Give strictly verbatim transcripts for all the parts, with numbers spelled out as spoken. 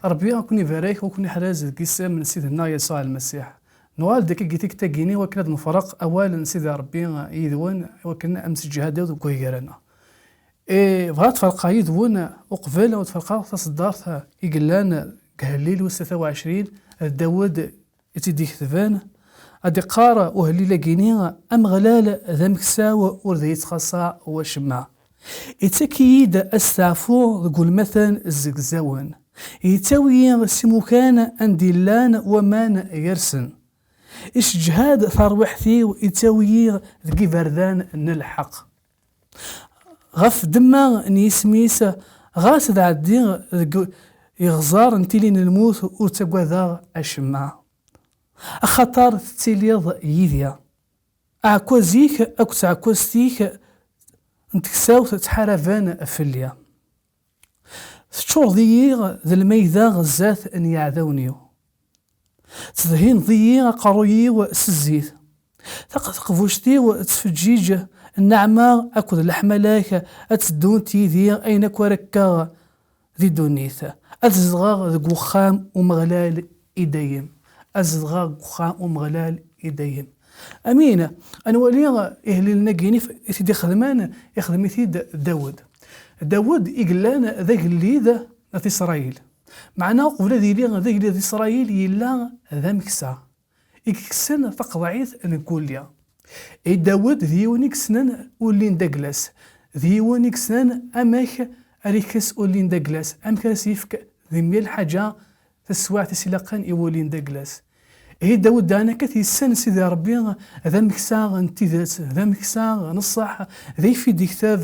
Ṛebbi ad ken-ibarek, ad ken-iḥrez deg yisem n Sidna Yasuɛ Lmasiḥ. Nuɣal-d akka deg tikkelt-agi-nni wakken ad nefreq awal n Sidi Ṛebbi yid-wen, wakken ad nemseǧhad deg wegrar-a. E, bɣiɣ ad ferqeɣ yid-wen uqbel ad ferqeɣ taṣeddart i yellan deg Hellil wis tlata u ɛecrin, d Dawed i tt-id-iketben, ad iqqar uhellil-agi-nni: Ameɣlal d ameksaw, ur d iyi-yettxaṣṣa wacemma. Ittak-iyi-d asteɛfu deg ulmaten zegzawen. Yettawi-yi s imukan anda i llan waman yersen. Iceǧǧeḥ-d tarwiḥt-iw, ittawi-yi deg iberdan n lḥeqq. Ɣef ddemma n yisem-is, ɣas ad ɛeddiɣ deg iɣẓer n tili n lmut, ur ttagadeɣ acemma, axaṭer tettiliḍ yid-i. Aɛekkaz-ik akked tɛekkazt-ik n teksawt ttḥaraben fell-i. Teččureḍ-iyi d lmayda zdat n yiɛdawen-iw. Tedhineḍ-iyi aqerruy-iw s zzit. Taq-, taqbuct-iw tettfeǧǧiǧ nneɛma akked leḥmala-k ad teddunt yid-i ayen akk ara kkeɣ di ddunit. Ad zedɣeɣ deg uxxam Umeɣlal i dayem. Ad zedɣeɣ deg uxxam Umeɣlal i dayem. Amin. Ad nwali ihellilen-agi i t-id-ixedmen, ixdem-it-id Dawed. Dawed i yellan d agellid n At Isṛayil. Meɛna uqbel ad yili d agellid n Isṛayil, yella d ameksa i yekksen taqeḍɛit n wulli. I Dawed d yiwen i yessnen ulli n Daglas, d yiwen i yessnen amek ara yekkes ulli n Daglas, amek ara s-yefk di mya lḥaǧa taswiɛt i s-ilaqen i wulli n Daglas. Ihi Dawed daɣen akka yessen Sidi Ṛebbi d ameksa n tidet, d ameksa n ṣṣeḥ, d ayf i d-iktab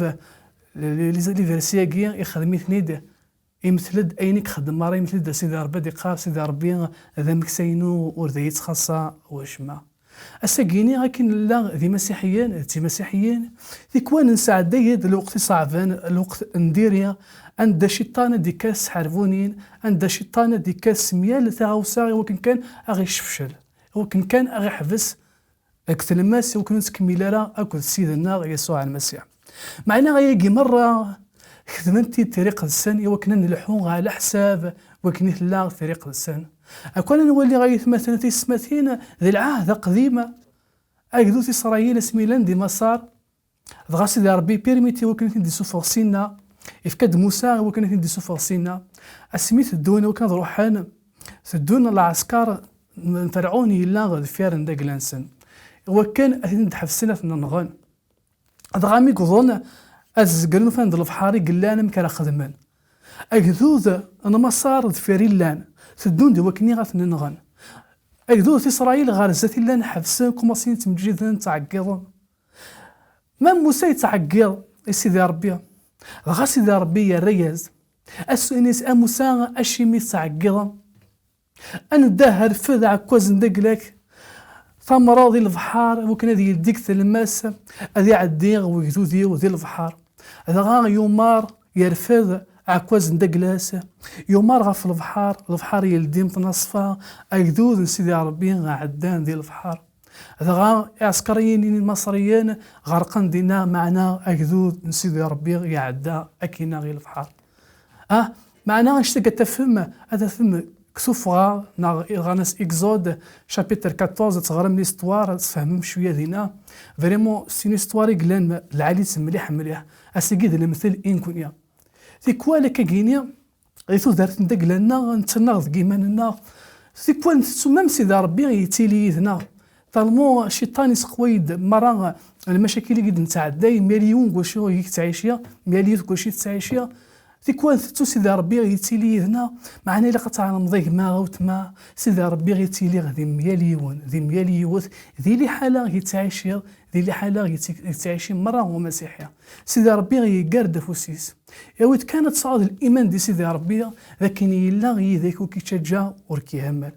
li, li, li, li versi-agi ixdem-iten-id. Imetel-d ayen i ixeddem merra, imetel-d Sidi Ṛebbi, ad iqqar Sidi Ṛebbi d ameksa-inu, ur d iyi-yettxaṣṣa wacemma. Ass-agi-ni akken nella d imasiḥiyen, d timasiḥiyin, tikwal nesɛedday-d lweqt iṣeɛben, lweqt n diri, anda cciṭan ad d-ikkat s tḥerbunin, anda cciṭan ad d-ikkat s myal taɣawsa i wakken kan a ɣ-icefcel, i wakken kan a ɣ-iḥbes deg tlemmast i wakken ur nettkemmil ara akked Ssid-nneɣ Yasuɛ Lmasiḥ. Meɛna ayagi merra xedmen-t-id tiriqedsen i wakken ad nelḥu ɣer leḥsab wakken i tella tiriqedsen. Akk-n ad nwali ay atmaten tisetmatin di lɛahd aqdim, agdud Isṛayil asmi llan di Maṣer, dɣa Sidi Ṛebbi pirmiti i wakken ad ten-id-issufeɣ sinna, ifka-d Musa i wakken ad ten-id-issufeɣ sinna. Asmi teddun i wakken ad ruḥen, teddun lɛesker n Ferɛun yella deffir n dagla-nsen, i wakken ad ten-id-ḥebsen, ad ten-nɣen. Dɣa mi wwḍen, ad zegren, ufan-d lebḥer i yellan amek ara xedmen. Agdud n Maṣer deffir i llan, teddun-d i wakken ad ten-nɣen. Agdud n Isṛayil ɣer zdat i llan ḥebsen, kumaṣin ttmeǧǧiden, ttɛeggiḍen. Ma Musa yettɛeggiḍ i Sidi Ṛebbi, dɣa Sidi Ṛebbi yerra-yas-d, as-, ini-as: "A Musa, acimi tettɛeggiḍem? Anda rfed aɛekkaz n dagla-k, tamreḍ i lebḥer, i wakken ad yeldi deg tlemmast, ad iɛeddi wegdud-iw di lebḥer." Dɣa yumar yerfed aɛekkaz n dagla-s, yumar ɣef lebḥer, lebḥer yeldi, mtnaṣfa, agdud n Sidi Ṛebbi ɛeddan di lebḥer. Dɣa iɛsekṛiyen n Imaṣriyen ɣerqen dinna, meɛna agdud n Sidi Ṛebbi iɛedda akkin-a i lebḥer. Ah, meɛna anect-agi ad tafem, ad tafem deg tuffɣa, neɣ iɣanas Exode, chapitre quatorze, ad teɣrem l'histoire, ad tfehmem cwiya dinna. Vraiment, c'est une histoire i yellan lɛali-tt mliḥ, mliḥ. Ass-agi d lemtel i nekni. Tikwal akka gini, di tudert n dagla-nneɣ, netta-nneɣ deg yiman-nneɣ, tikwal ntettu même Sidi Ṛebbi yettili yid-neɣ. Talmu cciṭan iseqway-d merra lmacakil i d-nettɛedday, mya yiwen deg wacu i yettɛici, mya yiwet deg wacu i tettɛici. Tikwal ntettu Sidi Ṛebbi yettili yid-neɣ, meɛna ilaq ad tɛelmeḍ a gma, a wetma, Sidi Ṛebbi yettili di mya yiwen, di mya yiwet, di liḥala yettɛici, di liḥala yetti-, yettɛici merra umasiḥi. Sidi Ṛebbi yeggar-d afus-is. Awi-d kan ad tesɛuḍ liman di Sidi Ṛebbi, d akken yella yid-k, ur k-ittaǧǧa, ur k-ihemmal.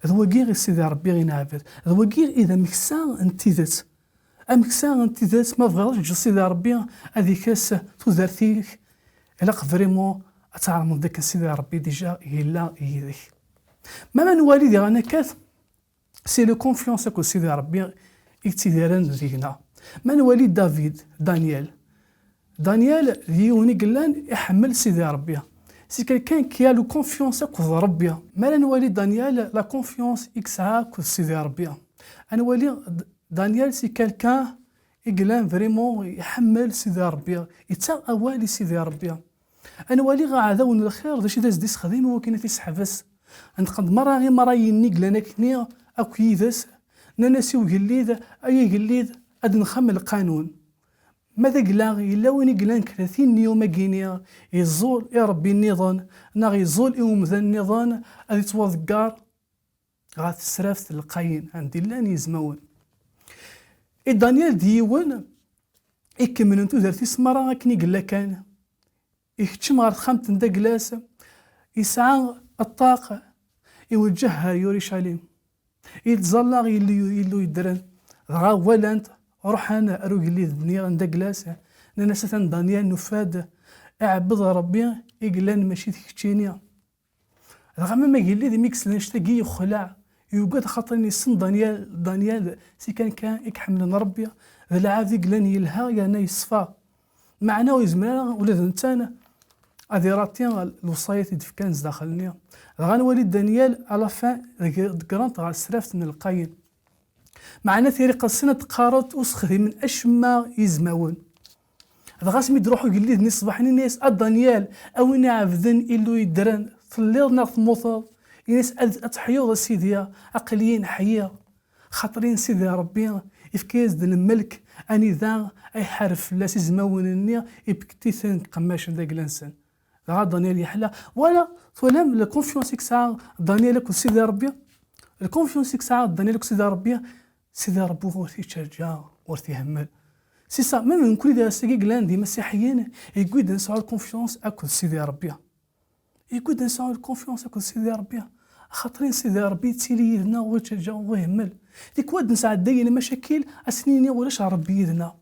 D wagi i Sidi Ṛebbi i neɛbed. D wagi i d ameksa n tidet. Ameksa n tidet, ma tebɣiḍ ad teǧǧeḍ Sidi Ṛebbi ad ikes tudert-ik, ilaq vraiment ad tɛelmeḍ d akken Sidi Ṛebbi déjà yella yid-k. Ma, ma nwali diɣen akkat, c'est le confiance akked Sidi Ṛebbi i yettidiren deg-neɣ. Ma nwali David, Daniel. Daniel d yiwen i yellan iḥemmel Sidi Ṛebbi. C'est quelqu'un qui a la confiance akked Rebbi. Mi ara nwali Daniel, la confiance i yesɛa akked Sidi Rebbi. Ad nwali D-, Daniel, c'est quelqu'un i yellan vraiment iḥemmel Sidi Rebbi, yettaɣ awal i Sidi Rebbi. Ad nwali aɛdaw n lxir d acu i d as-d-issexdim i wakken ad t-isseḥbes. Neṭqen-d merra imṛayen-nni i yellan akkenni akk yid-s, nnan-as i ugellid: "Ay agellid, ad nxemmem lqanun." Ma d agella, yella win i yellan kra tin n yum-agi-nni, iẓul i Rebbi nniḍen, neɣ iẓul i umdan nniḍen, ad ittwaḍeggar ɣer tesraft n lqayen, anda i llan yizmawen. I Daniel d yiwen ikemmlen tudert-is merra akken i yella kan. Ikeččem ɣer texxamt n Daglas, yesɛa ṭṭaq, iweǧǧeh ɣer Yurucalim. Yettẓalla Illu, Illu yeddren. Dɣa walan-t, ruḥen ar ugellid-nni n Daglas, nnan-as: "Atan Daniel, nufa-d iɛebbed Rebbi i yellan mačči d keččini." Dɣa ma agellid, imi yesla annect-agi, yexleɛ, yugad, xaṭer yessen Daniel, Daniel si kan kan i iḥemmlen Rebbi, d lɛebd i yellan yelha yerna yeṣfa. Meɛna ur yezmir ara ula d netta ad irati lewṣayat i d-fkan zdaxel-nni. Dɣa nwali Daniel à la fin deg-, ḍeggren-t ɣer tesraft n lqayen. Meɛna tiriqasen ad d-qqarent ur sexdimen acemma izmawen. Dɣa asmi d-iruḥ ugellid-nni ṣṣbeḥ-nni, yenna-yas: "A Daniel, a win iɛebden Illu yeddren, telliḍ neɣ temmuteḍ?" Yenna-yas: "Ad, ad teḥyuḍ a Sidi, aql-iyi ḥyiɣ. Xaṭer-in Sidi Rebbi ifka-yas-d lmelk anida ay ḥareb fell-as izmawen-nni, ibekket-iten deg iqemmacen d agla-nsen." Dɣa Daniel yeḥla. Wala, twalam la confiance i yesɛa Daniel akked Sidi Rebbi? La confiance i yesɛa Daniel akked Sidi Rebbi, Sidi Rebbi ur t-yettaǧǧa, ur t-ihemmel. C'est ça, même nekkni d ass-agi yellan d imasiḥiyen, yewwi-d ad nesɛu la confiance akked Sidi Rebbi. Yewwi-d ad nesɛu la confiance akked Sidi Rebbi. Axaṭer Sidi Rebbi yettili yid-neɣ, ur yettaǧǧa, ur ihemmel. Tikwal ad nesɛedday lmacakil, ad s-nini ulac Rebbi yid-neɣ.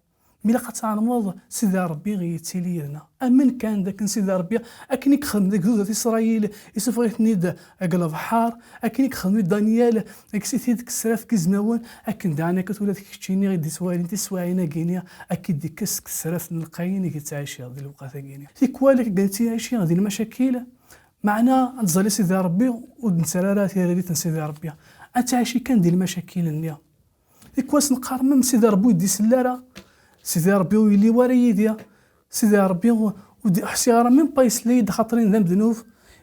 Mi ilaq ad tɛelmeḍ Sidi Rebbi yettili yid-neɣ. Amen kan d akken Sidi Rebbi, akken i yexdem deg tudert Isṛayil, isuffeɣ-iten-id deg lebḥer, akken i yexdem i Daniel, yekkes-it-id deg tesraft n yizmawen, akken daɣen akka ula d keččini i d-ittwalin tiswiɛin-agi-ni, akken i d-ikkes deg tesraft n lqayen i yettɛici di lewqat-agi-ni. Tikwal akken i yettɛici di lmacakil, meɛna ad tẓalli Sidi Rebbi, ur d-nettarra ara tiririt n Sidi Rebbi. Ad tɛici kan di lmacakil-nni. Tikwal neqqar, ma Sidi Rebbi ur d-isell ara, Sidi Rebbi ur yelli wara yid-i, Sidi Rebbi ur, ur d-ḥsiɣ ara même pas yesla-yi-d, xaṭer-in d amednub.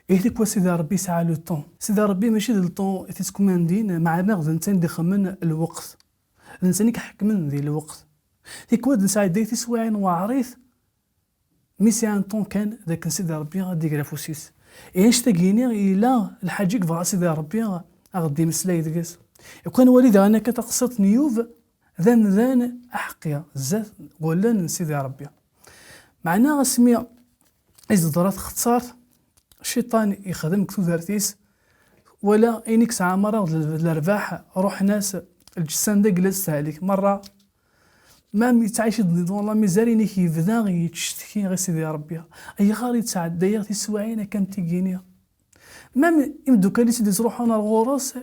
Ihi tikwal Sidi Rebbi yesɛa le temps. Sidi Rebbi mačči d le temps i t-ittkemmandin, meɛna d netta i d-ixemmen lweqt. D netta i iḥekmen di lweqt. Tikwal ad nesɛedday tiswiɛin weɛrit, mi sɛan ton kan d akken Sidi Rebbi ad d-iger afus-is. Ihi annect-agi-ni yella lḥaǧa i yebɣa Sidi Rebbi a ɣ-d-imeslay deg-s. Iqwa nwali daɣen akka taqsiṭ n Yub, d amdan aḥeqqi zdat wallen n Sidi Rebbi. Meɛna asmi i s-teḍra txeṣṣart, Cciṭan ixdem deg tudert-is, wala ayen i yesɛa merra d lerbaḥ, ruḥen-as, lǧessa n dagla testehlik merra. Même yettɛic-d dans la misère, inek yebda yettcetki ɣer Sidi Rebbi. Ayɣer i ttɛeddayeɣ tiswiɛin akka am tigi-ni? Même imeddukal-is i d-ittruḥun ar ɣur-s,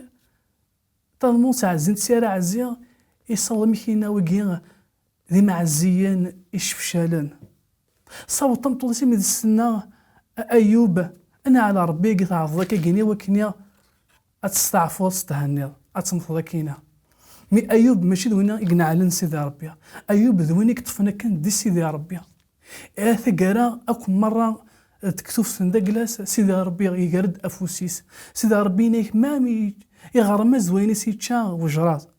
tellement ttɛezzin-t si ara ɛezzi, yessaweḍ amek yenna wigi d imeɛziyen icefcalen. Saweḍ tameṭṭut-is imi d-tsenna: "A Ayub, anɛel Rebbi i tɛebdeḍ akka gini wakken ad testeɛfuḍ, ad thenniḍ, ad temmteḍ akkin." Mi Ayub mačči d win i ineɛlen Sidi Rebbi. Ayub d win i yeṭṭfen akken di Sidi Rebbi. Ar taggara akk merra deg tuft n dagla-s, Sidi Rebbi iger-d afus-is. Sidi Rebbi inek mam i-, iɣrem-as d wayen i s-yečča wejraḍ.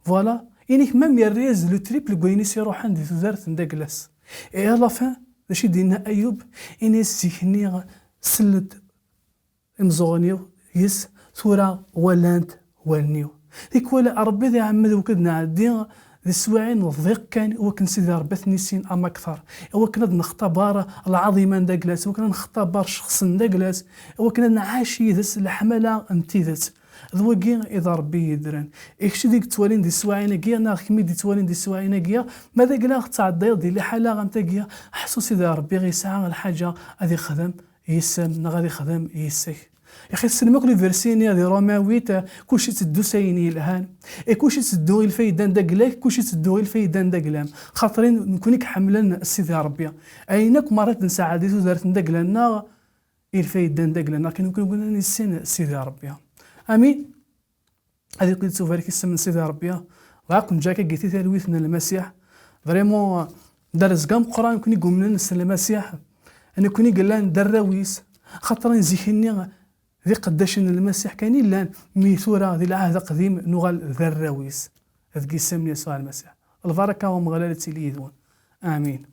Voilà, inek mam yerra-as le triple deg wayen i s-iruḥen di tudert n dagla-s. Et à la fin, d acu i d-yenna Ayub? Ini-as zik-nni sellen-d imeẓẓuɣen-iw yes, tura walan-t wallen-iw. Tikwal Rebbi ad iɛemmed i wakken ad nɛeddi di teswiɛin n ḍiq kan, i wakken Sidi Rebbi ad t-nissin amakter, i wakken ad nextabar lɛaḍima n dagla-s, i wakken ad nextabar ccexs n dagla-s, i wakken ad nɛac yid-s leḥmala n tidet. D wagi i d Rebbi yeddren. I kečč i d-yettwalin di teswiɛin-agi, neɣ kemm i d-yettwalin di teswiɛin-agi, ma d agla ɣ-tettɛeddayeḍ di liḥala am tagi, ḥṣu Sidi Rebbi yesɛa lḥaǧa ad ixdem yis-m neɣ ad ixdem yis-k. Yaxi tessnem akk les versets-nni di Romains huit, kulci itteddu s ayen yelhan. Et kulci itteddu i lfayda n dagla-k, kulci itteddu i lfayda n dagla-m. Xaṭer nekkni i iḥemmlen Sidi Rebbi. Ayen akk merra i d-nesɛeddi di tudert n dagla-nneɣ, ilfa yeddan d agla-nneɣ kan, nekkni nekkni ad nissin Sidi Ṛebbi. Amin. Ad iqil tubarek isem n Sidi Ṛebbi. Dɣa kun ǧak agi ti talwit n Lmasiḥ. Vraiment, d arezg ameqqran nekkni yumnen s Lmasiḥ. Nekkni yellan d arraw-is. Xaṭer zik-nni d iqeddacen n Lmasiḥ kan i llan, mi tura di Lɛahd Aqdim nuɣal d arraw-is. Deg isem n Yasuɛ Lmasiḥ. Lbaraka n Umeɣlal ad tili yid-wen. Amin.